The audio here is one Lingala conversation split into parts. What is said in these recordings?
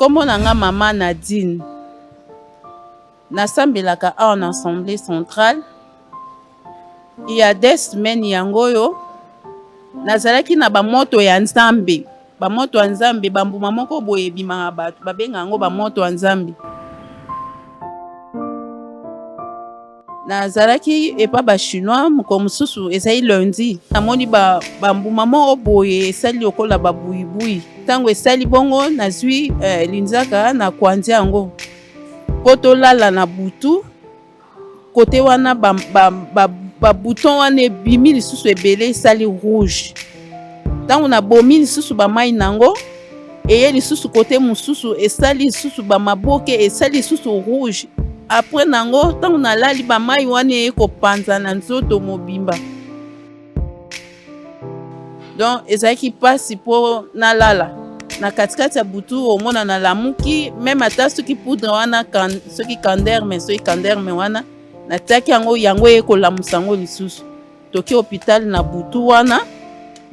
Kombo na nga mama Nadine. Nasambelaka awa na Assemblée centrale. Il y a des semaines yango oyo nazalaki na bamoto ya Nzambe. Bamoto ya Nzambe, bambuma moko boye ebimaka bato babenga yango bamoto ya Nzambe. Nazalaki epa ba chinois mokolo mosusu ezali lundi, namoni ba bambuma moko boye esali lokola ba buyibuyi. Ntango esali bongo nazwi eh, linzaka na kwanzi yango mpo tolala na butu kote wana ba, ba, ba, ba bouton wana ebimi lisusu ebele esali rouge. Ntango nabomi lisusu bamai na yango eye lisusu kote mosusu esali lisusu bamaboke esali lisusu rouge. Apres na yango ntango nalali bamai wana eye kopanza na nzoto mobimba, donc ezalaki mpasi mpo nalala na katikati ya butu. Omona nalamuki meme ata soki poudre wana kan, soki canderme soki canderme wana natiaki yango, yango eye kolamusa yango lisusu. Toke hopital na butu wana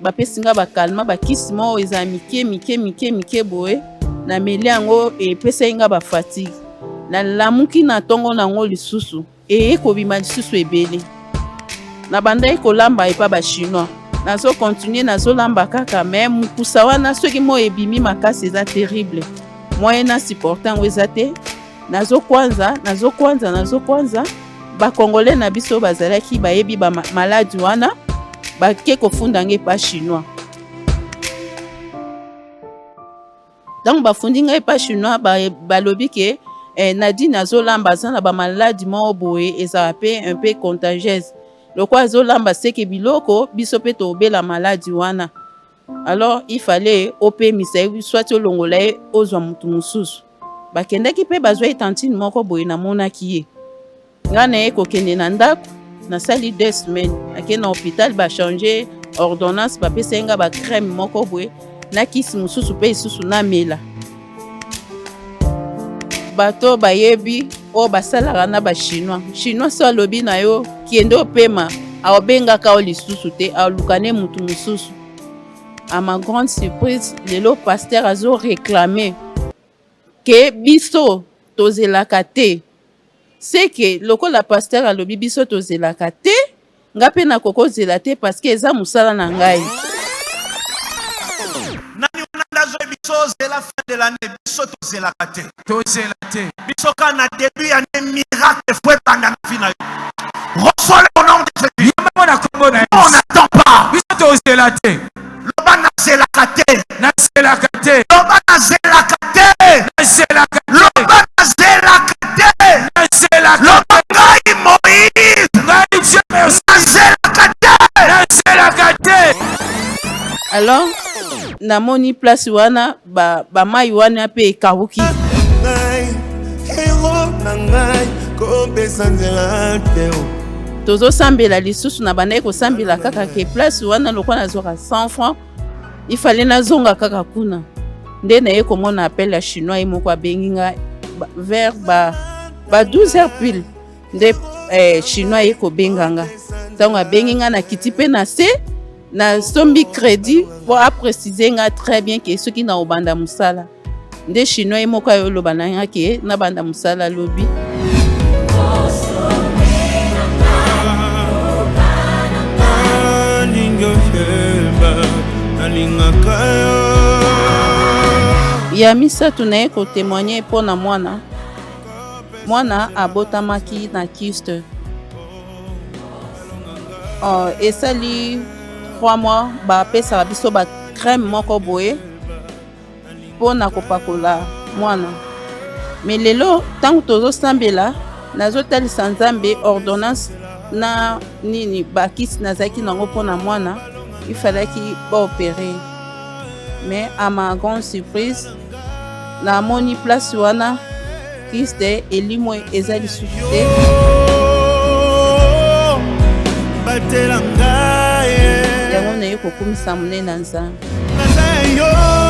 bapesi nga bakalma bakisi moko eza mike mike mike mike boye, nameli yango epesaki nga bafatigue. Nalamuki na ntongo na yango lisusu eye kobima lisusu ebele. Nabandaki kolamba epa ba chinois, nazo continuer nazolamba kaka me mokusa wana soki moi ebimi makasi eza terrible, moyen na supporte yango eza te. Nazokwanza nazokwanza nazokwanza. Bakongolais na biso bazalaki bayebi ba maladi wana, bake kofunda ngai epa chinois. Ntango bafundi ngai epa chinois, balobi ke eh, Nadine azolamba aza na bamaladi moko boye ezala mpe un peu contagieuse, lokola azolamba seke biloko biso mpe tobela maladi wana. Alors il fallait opemisa ye soit olongola ye ozwa motu mosusu. Bakendaki mpe bazwa ye tantine moko boye, namonaki ye ngai na ye kokende na ndako, nasali 2 semaines ake na hôpital bachange ordonnance, bapesa ye nga bacrème moko boye na kisi mosusu mpe lisusu namela. Bato bayebi oyo basalaka na bachinois, chinois so alobi na yo kende opema, aobengaka yo lisusu te, aluka ne mutu mosusu. À ma grande surprise, lelo pasteur azo réclamer ke biso tozelaka te. C'est que lokola pasteur alobi biso tozelaka te, nga mpe nakokozela te parce que eza mosala na ngai. Nani wana nde azoyebi biso ozela fin de l'année, biso tozelaka te. Tozela te. Biso kaka na début ya année miracle faut ebanda na vie na yo. Reçois-le au nom de Jésus. Yamba na kombo na On Yesu. n'attend pas. Biso tozela te. Loba nazelaka te. Nazelaka te. Loba nazelaka te. Nazelaka te. Loba nazelaka te. Nazelaka. Loba ngai Moïse. Ngai Dieu merci. Nazelaka te. Nazelaka te. Alors namoni place wana ba, ba mai wana mpe ekawuki. Ngai hero na ngai kopesa nzela te. Tozosambela lisusu, na bandaki kosambela kaka ke place wana lokola nazwaka 100 francs, il fallait nazonga kaka kuna. Nde naye komona appel ya chinois, ye moko abengi nga vers ba 12 heures pile nde chinois ye kobenga nga. Ntango abengi nga nakiti mpe na se, nasombi crédit po aprécise nga très bien ke soki na obanda mosala. Nde chinois ye moko ayoloba na nga ke nabanda mosala lobi. Ya misato naye kotémoigne mpo na mwana. Mwana abotamaki na kyste. Esali 3 mois bapesaka biso ba crème moko boye mpo na kopakola mwana. Me lelo ntango tozosambela nazotalisa Nzambe ordonnance na nini bakisi nazalaki nango mpo na mwana, il fallaki baopere. Mais à ma grande surprise namoni place wana kyste elimo eza lisusu te. Batela ngai Yango naye kokumisa monene na Nzambe. Naza yo.